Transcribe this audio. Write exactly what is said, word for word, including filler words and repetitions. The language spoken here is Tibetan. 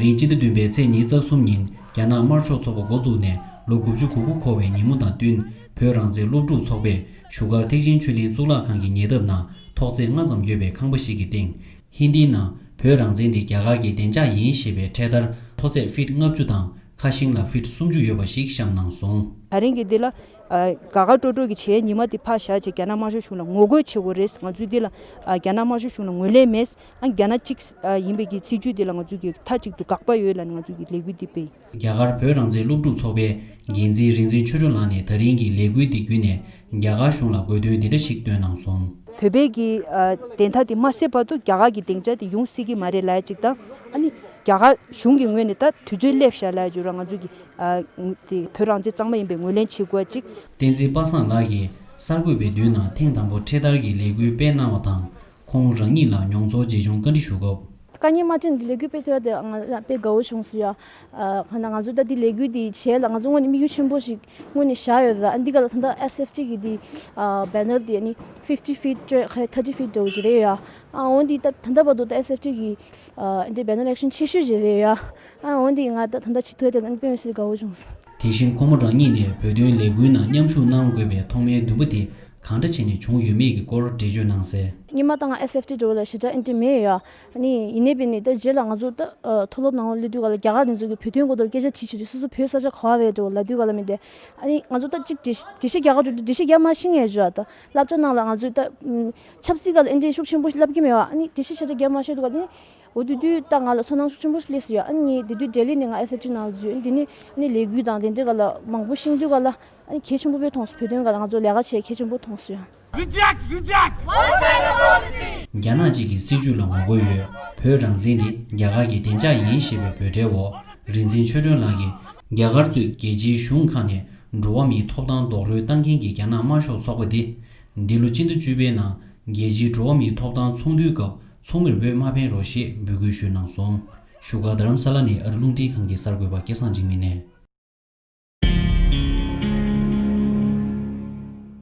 ཉིན་སྤྱི་ཟླ་བདུན་པའི་ཚེས་ཉི་ཤུ་རྩ་གསུམ་ཉིན་རྒྱ་ནག་དམར་ཤོག་ཚོགས་པ་འགོ་བཙུགས་ནས་ལོ་དགུ་བཅུ་གོ་དགུ་འཁོར་བའི་ཉིན་མོ་དང་བསྟུན། བོད་རང་བཙན་སློབ་ཕྲུག་ཚོགས་པས་བཞུགས་སྒར་ཐེག་ཆེན་ཆོས་གླིང་གཙུག་ལག་ཁང་གི་ཉེ་འདབས་ནང་ཐོག་ཚད་ལྔ་ཙམ་ཡོད་པའི་ཁང་པ་ཞིག་གི་སྟེང་། ཧིན་དིའི་ནང་བོད་རང་བཙན་དེ་རྒྱ་གར་གྱི་བདེ་འཇགས་ཡིན་ཞེས་པའི་འཕྲེད་དར་མཐོ་ཚད་ཕིཊ་ལྔ་བཅུ་དང་ཁ་ཤིང་ལ་ཕིཊ་སུམ་ཅུ་ཡོད་པ་ཞིག་བཤམས་གནང་སོང་། ད་རིང་གི་འདི་ལ་ཨ་དགའ་དགའ་སྤྲོ་སྤྲོ་གི་བྱས་ཉི་མ་འདི་ཕར་བཞག་བྱས་རྒྱ་ནག་དམར་ཤོག་གཞུང་ལ་ངོ་རྒོལ་བྱེད་དགོས་རེད། ང་ཚོས་འདི་ལ་ཨ་རྒྱ་ནག་དམར་ཤོག་གཞུང་ལ་ངོས་ལེན་མེད། ཨ་རྒྱ་ནག་གཅིག་ཨ་ཡིན་པའི་གི་ཚིག་བརྗོད་འདི་ལ་ང་ཚོས་ཀྱི་མཐའ་གཅིག་ཏུ་དགག་པ་ཡོད་ལབ་ནས་ང་ཚོས་ཀྱི་ལས་འགུལ་འདི་སྤེལ། རྒྱ་གར་བོད་རང་བཙན་སློབ་ཕྲུག་ཚོགས་པའི་འགན་འཛིན་རིག་འཛིན་ཆོས་སྒྲོན་ལགས་ནས་ད་རིང་གི་ལས་འགུལ་འདི་བརྒྱུད་ནས་རྒྱ་གར་གཞུང་ལ་དགོས་འདུན་འདི་འདྲ་ཞིག་བཏོན་གནང་སོང་། བོད་པའི་གི་ཨ་བདེན་མཐའ་དེ་མ་གསལ་བར་དུ་རྒྱ་གར་གྱི་བདེ་འཇགས་དེ་ཡོང་སྲིད་ཀྱི་མ་རེད་ལབ་ཡ་གཅིག་དང་། ཨ་ནི་རྒྱ་གར་གཞུང་གི་ངོས་ནས་ད་དུས་ཚོད་སླེབས་ཤག་ལབ་ཡ་བརྗོད་ར་ང་ཚོ་གི་ཨ་དེ་བོད་རང་བཙན་གཙང་མ་ཡིན་པའི་ངོས་ལེན་བྱེད་དགོས་ཡ་གཅིག་བསྟན་འཛིན་པ་སངས་ལགས་ཀྱིས་གསར་འགོད་པའི་མདུན་ནང་ཐེངས་དང་པོ་འཕྲེད་དར་གྱི་ལས་འགུལ་སྤེལ་གནང་བ་དང་། ཁོང་རང་ཉིད་ལ་མྱོང་ཚོར་ཇི་བྱུང་བཀའ་འདྲི་ཞུ་སྐབས། དཀའ་ངལ་མ་འཕྲད་ནས་ལས་འགུལ་སྤེལ་ཐུབ་ཡ་དེ་ང་ལ་དཔེ་དགའ་བོ་བྱུང་སོང་ཡ། ཨ་གང་ལྟར་ང་ཚོ་ད་འདི་ལས་འགུལ་འདི་བྱས་ལ་ང་ཚོ་དངོས་གནས་དམིགས་ཡུལ་ཆེན་པོ་ཞིག་དངོས་གནས་བཞག་ཡོད་ར། ཨ་འདི་ག་ལ་ད་ལྟ་ཨེས་ཨེཕ་ཊི་གི་འདི་ཨ་བེ་ནར་འདི་ཨ་ནི་ཕིཕ་ཊི་ཕིཊ་ཅོ་ཁ་ཐར་ཊི་ཕིཊ་འདྲ་བོ་ཞིག་རེད་ཡ། ཨ་འོ་འདི་ད་ད་ལྟ་བར་དུ་ད་ཨེས་ཨེཕ་ཊི་གི་ཨ་འདི་བེ་ནར་ཨེག་ཤན་ཆེ་ཤོས་ཞིག་རེད་ཡ། ཨ་འོ་འདི་ང་ད་ད་ལྟ་བྱེད་ཐུབ་ཡ་དེ་ལ་ཨ་ནི་དཔེ་མི་སྲིད་དགའ་བོ་བྱུང་སོང་། དེ་བཞིན་ཁོང་མོ་རང་ཉིད་ནས་བོད་དོན་ལས་འགུལ་ནང་མཉམ་ཞུགས་གནང་དགོས་པའི་ཐོག་མའི་འདུན་པ་དེ་གང་འདྲ་བྱས་ནས་བྱུང་ཡོད་མེད་ཀྱི་སྐོར་འགྲེལ་བརྗོད་གནང་གསལ། སྔོན་མ་ད་ང་ཨེས་ཨེཕ་ཊི་འདྲ་བོ་ལ་ཞེ་དྲག་ཨེ་འདྲ་མེད་ཡ། ཨ་ནི་ཡིན་ནའི་བས་ནི་ད་རྗེས་ལ་ང་ཚོ་ད་ཨ་མཐོ་སློབ་ནང་ལ་སླེབས་དུས་ག་ལ་རྒྱ་གར་དེ་ཚོ་གི་བོད་དོན་སྐོར་དུ་སྐད་ཆ་དྲིས་བྱེད་དུས་སོ་སོ་བོད་ས་ཆ་ག་བ་རེད་འདྲ་བོ་ལབ་དུས་ག་ལ་མི་འདྲ། ཨ་ནི་ང་ཚོ་ད་གཅིག་འགྲེལ་འགྲེལ་བཤད་རྒྱག་ག་འགྲོ་དུས་འགྲེལ་བཤད་རྒྱག་མ་ཤེས་ངེས་བརྗོད་ད་སློབ་གྲྭ་ནང་ལ་ང་ཚོས་ད་ཆབ་སྲིད་སྒང་ལ་ཨེ་འདྲའི་ཤུགས་ཆེན་པོ་བསླབ་ཀྱི་མེད་པ། ཨ་ནི་འགྲེལ་བཤད་ཆ་ཆ་རྒྱག་མ་ཤེས་དུས་ག་ལ་ཨ་ནི། འོ་དེ་དུས་ད་ང་ལ་ཚོར་སྣང་ཤུགས་ཆེན་པོ་ཞིག་སླེབས་སོང་ཡ། ཨ་ནི་ངས་དེ་དུས་ལྡི་ལི་ནས་ང་ཨེས་ཨེཕ་ཊི་ནང་ལ་འཛུལ། ཨ་ནི་དེ་ནས་ཨ་ནི་ལས་འགུལ་དང་དེ་འདྲའི་སྒང་ལ་མང་པོ་ཤེས་དུས་ག་ལ། ཨ་ནི་གལ་ཆེན་པོ་དཔེ་མཐོང་སོང་། བོད་དོན་སྒང་ལ་ང་ཚོ་ལས་ཀ་བྱེད་གལ་ཆེན་པོ་མཐོང་སོང་ཡ། Reject! Reject! རྒྱ་ནག་གཅིག་གི་སྲིད་བྱུས་ལ་ངོ་རྒོལ་ཡོད། བོད་རང་བཙན་དེ་རྒྱ་གར་གྱི་བདེ་འཇགས་ཡིན་ཞེས་པའི་འབོད་སྒྲའི་འོག་རིག་འཛིན་ཆོས་སྒྲོན་ལགས་ཀྱིས་རྒྱ་གར་གཙོས་རྒྱལ་སྤྱིའི་གཞུང་ཁག་ནས་འགྲོ་བ་མིའི་ཐོབ་ཐང་རྡོག་རོལ་བཏང་མཁན་གྱི་རྒྱ་ནག་དམར་ཤོག་ཚོགས་པ་འདི། འདི་ལོ་སྤྱི་ཟླ་བཅུ་པའི་ནང་རྒྱལ་སྤྱིའི་འགྲོ་བ་མིའི་ཐོབ་ཐང་ཚོགས་འདུའི་སྐབས་ཚོགས་མིར་འོས་མ་འཕེན་རོགས་ཞེས་འབོད་སྐུལ་ཞུས་གནང་སོང་། བཞུགས་སྒར་རྡ་རམ་ས་ལ་ནས་ཨ་རི་རླུང་འཕྲིན་ཁང་གི་གསར་འགོད་པ་སྐལ་བཟང་འཇིགས་མེད་ནས།